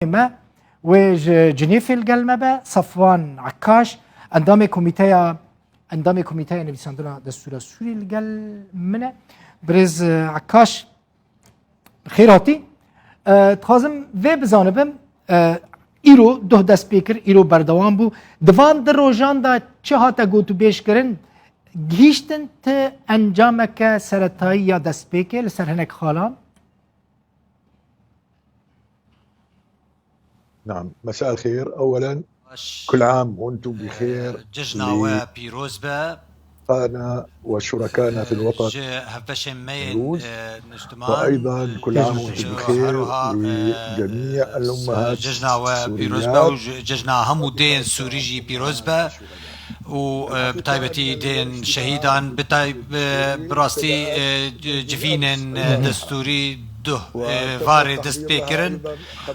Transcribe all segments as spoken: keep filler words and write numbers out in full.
me, wê ji Cinîfê li gel me be, Safwan Ekkaş, endamê komîteya, endamê komîteya nivîsandina destûra Sûrî li gel min e. Birêz, e, Ekkaş, bi xêr hatî. E, dixwazim vê bizanibim, e, îro duh dest pê kir, îro berdewam bû. Di van di rojan de çi hate gotûbêj kirin? Gihîştin ti encameke seretayî ya destpêkê li ser hinek xalan? نعم، مساء الخير. أولًا، Baş, كل عام وأنتم e, بخير cejna we pîroz be. لأصدقائنا وشركائنا في الوطن. Ji hevbeşên me yên, e, niştiman, وأيضًا كل عام وأنتم ji بخير her wiha, e, ولجميع الأمهات cejna we pîroz be û السوريات. Ji cejna hemû dêyên Sûrî jî pîroz be. Û, e, bi taybetî dên şehîdan, bi tay-, e, bi rastî, e, c-, civînên, e, destûrî duh, e, varê dest pê kirin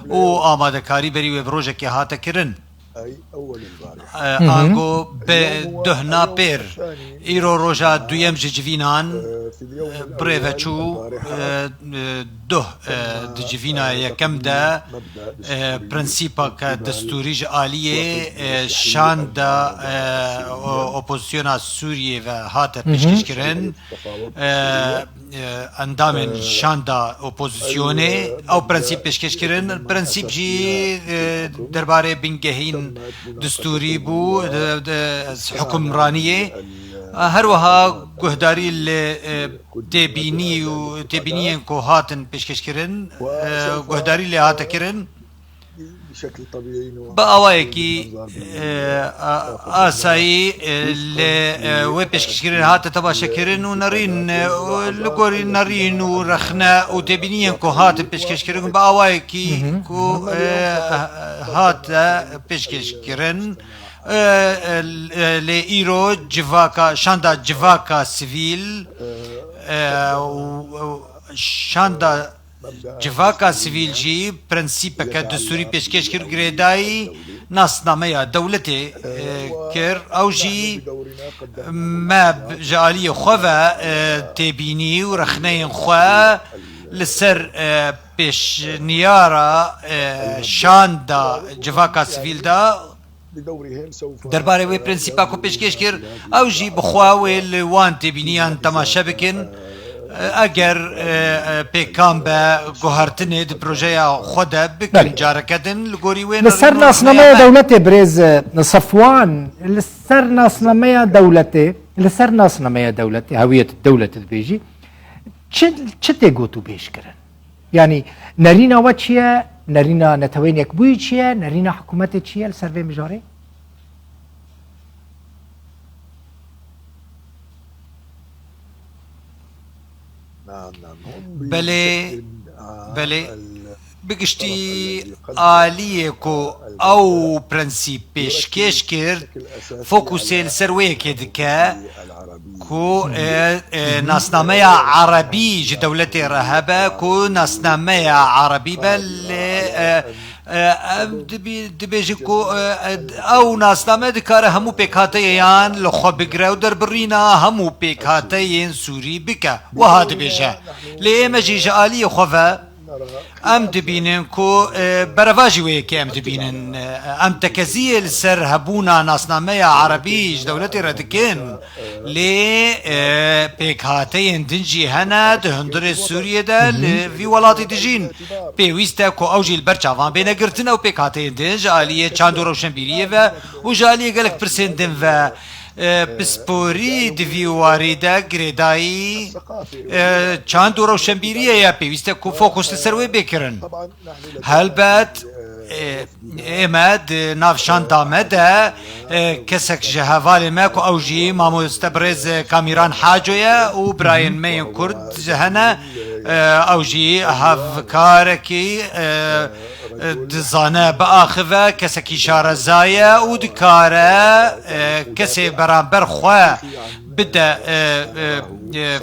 û amadekarî berî wê bi rojekê hate kirin. E, Hı hı. Ango bi duhna pêr, îro roja duyem ji civînan, e, bi rê ve çû, e, e, duh, e, di civîna yekem de, e, prensîpeke destûrî ji aliyê, e, şanda, e, o-, opozisyona Sûriyê ve hate Hı hı. pêşkêşkirin. E, e, endamên şanda opozisyonê ew prensîp pêşkêş kirin. Prensîp jî, e, derbarê bingehîn destûrî bû, de, de, hukimraniyê. Her wiha guhdarî li, e, têbînî û têbîniyên ku hatin pêşkêşkirin, e, guhdarî lê hate kirin. Bi awayekî, e, a-, asayî, e, li, e, wê pêşkêşkirinê hate temaşekirin û nerîn, e, û li gorî nerîn û rexne û têbîniyên ku hatin pêşkêşkirin bi awayekî Hı hı. ku, e, hate pêşkêşkirin. E, e, lê îro civaka, şanda civaka sivîl, e, û, û şanda civaka sivîl jî prensîpeke destûrî pêşkêş kir, girêdayî nasnameya dewletê, e, kir. Ew jî me b-, ji aliyê xwe ve, e, têbînî û rexneyên xwe li ser, e, pêşniyara, e, şanda civaka sivîl de derbarê wê prensîpa ku pêşkêş kir, ew jî bi xwe wê li wan têbîniyan temaşe bikin. Eger, e, e, pêkan be guhertinê di projeya xwe de bikin Belê. careke din, li gorî wê Li ser nerîn û nasnameya rêya me. dewletê birêz, e, Safwan, li ser nasnameya dewletê, li ser nasnameya dewletê, hewiyet dewletê dibêjî, çi, çi tê gotûbêj kirin? Yanî nerîna we çi ye? Nerîna Neteweyên Yekbûyî çi ye? Nerîna hikûmetê çi ye li ser vê mijarê? Belê, belê. Bi giştî aliyê ku ew prensîp pêşkêş kir, fokusê li ser wê yekê dike. Ku, e, e, nasnameya erebî ji dewletê re hebe, ku nasnameya erebî be, lê, e, e, em dibî-, dibêjin ku, e, e, ew nasname dikare hemû pêkhateyan li xwe bigire û derbirîna hemû pêkhateyên Sûrî bike. Wiha dibêje. Lê ême jî ji aliyê xwe ve Em dibînin ku, e, berevajî wê yekê em dibînin. E, em tekeziyê li ser hebûna nasnameya erebî ji dewletê re dikin. Lê, e, pêkhateyên din jî hene di hundirê Sûriyê de li vî welatî dijîn. Pêwîst e ku ew jî li ber çavan bêne girtin, ew pêkhateyên din ji aliyê çand û rewşenbîriyê ve û ji aliyê gelek pirsên din ve. E, pisporî di vî warî de girêdayî, e, çand û rewşenbîriyê ye, pêwîst e ku fokus li ser wê bê kirin. Helbet, e, ême di nav şanda me de, e, kesek ji hevalê me ku ew jî mamoste birêz Kamîran Haco ye û birayên me yên Kurd ji hene, e, ew jî hevkarekî, e, e, dizane biaxive, kesekî şareza ye û dikare, e, kesê beramber xwe bide, e, e, e, e,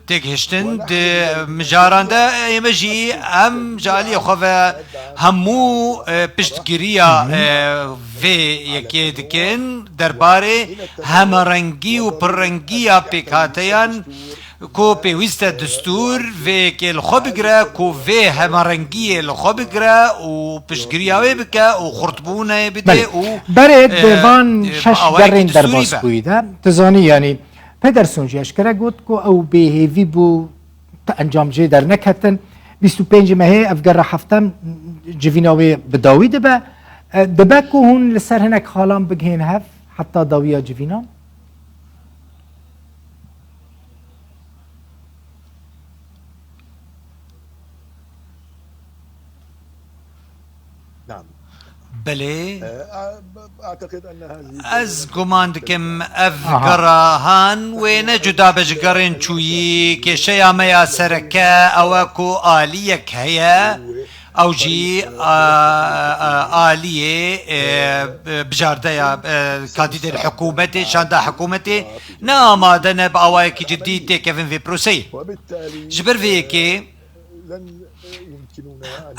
têgihiştin di mijaran de. Ême jî em ji aliyê xwe ve hemû, e, piştgiriya, e, vê yekê dikin derbarê hemerengî û pirrengiya pêkhateyan. Ku pêwîst e distûr vê yekê li xwe bigire, ku vê hemerengiyê li xwe bigire û piştgiriya wê bike û xurtbûnê bide Belê. û, Berê e, di van e, bi şeş awayekî gerên distûrî derbas be. bûyî de, tu zanî, yanî Pederson jî eşkere got ku ew bêhêvî bû, ti encam jê derneketin. Bîst û pêncî mehê ev gerra heftem civîna wê bi dawî dibe. E, dibe ku hûn li ser hinek xalan bigihên hev heta dawiya civînan? نعم. Belê. Ez guman dikim ev Aha. gera han wê ne cuda be ji gerên çûyî. Kêşeya me ya sereke ew e ku aliyek heye. Ew jî, a, a, aliyê, e, e, bijardeya, e, kandîdên hikûmetê, şanda hikûmetê ne amade ne bi awayekî cidî têkevin vê proseyê. Ji ber vê yekê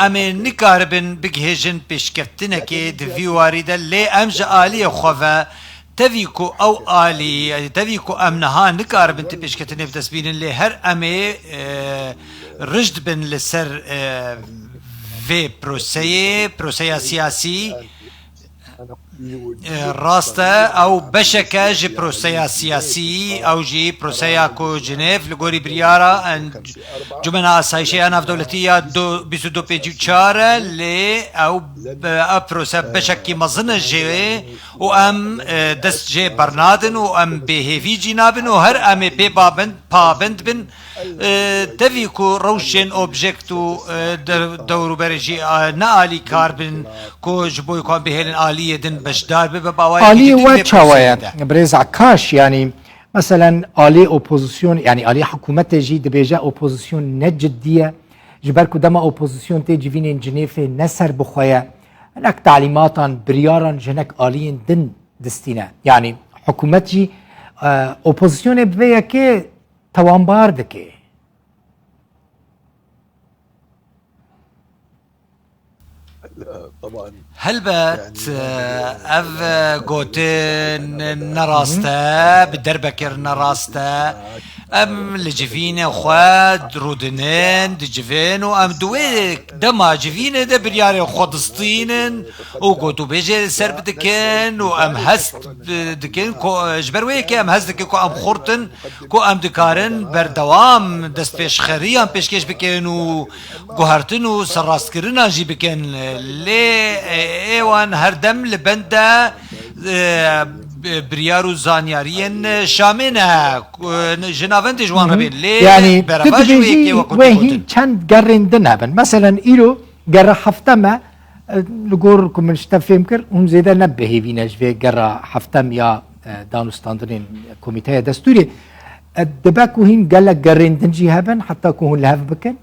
em ê nikaribin bigihêjin pêşkeftinekê di vî warî de, lê em ji aliyê xwe ve tevî ku ew alî, tevî ku em niha nikaribin ti pêşketinê bi dest bînin, lê her em ê, e, rijd bin li ser, e, vê proseyê, proseya siyasî. E, rast e, ew beşek e ji proseya siyasî, ew jî proseya ku Cinêv li gorî biryara en-, Cumena Asayişê ya Navdewletî ya du, bîst û du pêncî û çar e, lê ew be-, ev prose beşekî mezin e jê û em, e, dest jê bernadin û em bêhêvî jî nabin û her em ê pê babin, pabend bin, e, tevî ku rewşên objekt û, e, de-, dewrûberê jî, e, ne alîkar bin ku ji bo ku em bihêlin aliyê din beşdar bibe, bi awayekî Aliyê cidî we vê çawa proseyê ye? de. Birêz Akaş, yanî, meselen, aliyê opozîsyon, yanî aliyê hikûmetê jî dibêje opozîsyon ne cidî ye. Ji ber ku dema opozîsyon tê civînên Cinêfê ne serbixwe ye. Hinek talîmatan, biryaran ji hinek aliyên din distîne. Yanî hikûmet jî, e, opozîsyonê bi vê yekê tewanbar dike. Helbet, ev gotin ne rast e, bi derbekir ne rast e. Em li civînê xwe rûdinin, dicivin û em di wê dema civînê de biryarên xwe distînin û gotûbêjê li ser bidikin û em hest bi-, dikin ku, ji ber wê yekê em hez dikin ku em xurt in, ku em dikarin berdewam destpêşxeriyan pêşkêş bikin û guhertin û serrastkirina jî bikin. Lê, e, ê wan her dem li benda, e, biryar û zanyariyên Şamê ne, ku, ji navendê ji wan Hı hı. re bên. Lê Yani, tu berevajî wê dibêjî yekê wekû wê tê hîn gotin. çend gerên din hebin. Meselen, îro gera heftem e, e, li gor ku min ji te fêm kir, hûn zêde ne bihêvî ne ji vê gera heftem ya, e, danûstandinên Komîteya Destûrê. E, dibe ku hîn gelek gerên din jî hebin, heta ku hûn li hev bikin?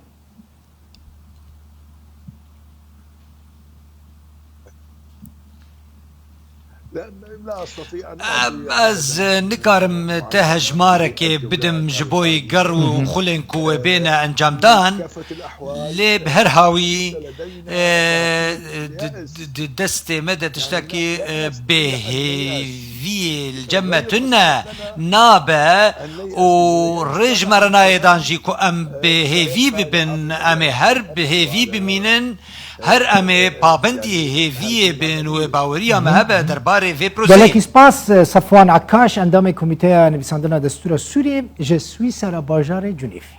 Ez nikarim te hejmarekê bidim ji bo ger û Hı hı. xulên ku wê bêne encamdan, lê bi her hawî, e, di, di, di destê me de tiştekî, e, bêhêviyê li cem me tune nabe û rê ji me re nayê dan jî ku em bi hêvî bibin, em ê her bi hêvî bimînin. Her em ê pabendî hêviyê bin û ê baweriya me hebe derbarê vê proseyê. Gelekî spas, Safwan Akkaş, endamê Komîteya Nivîsandina Destûra Sûriyê ji Swîsera bajarê Cunêfê.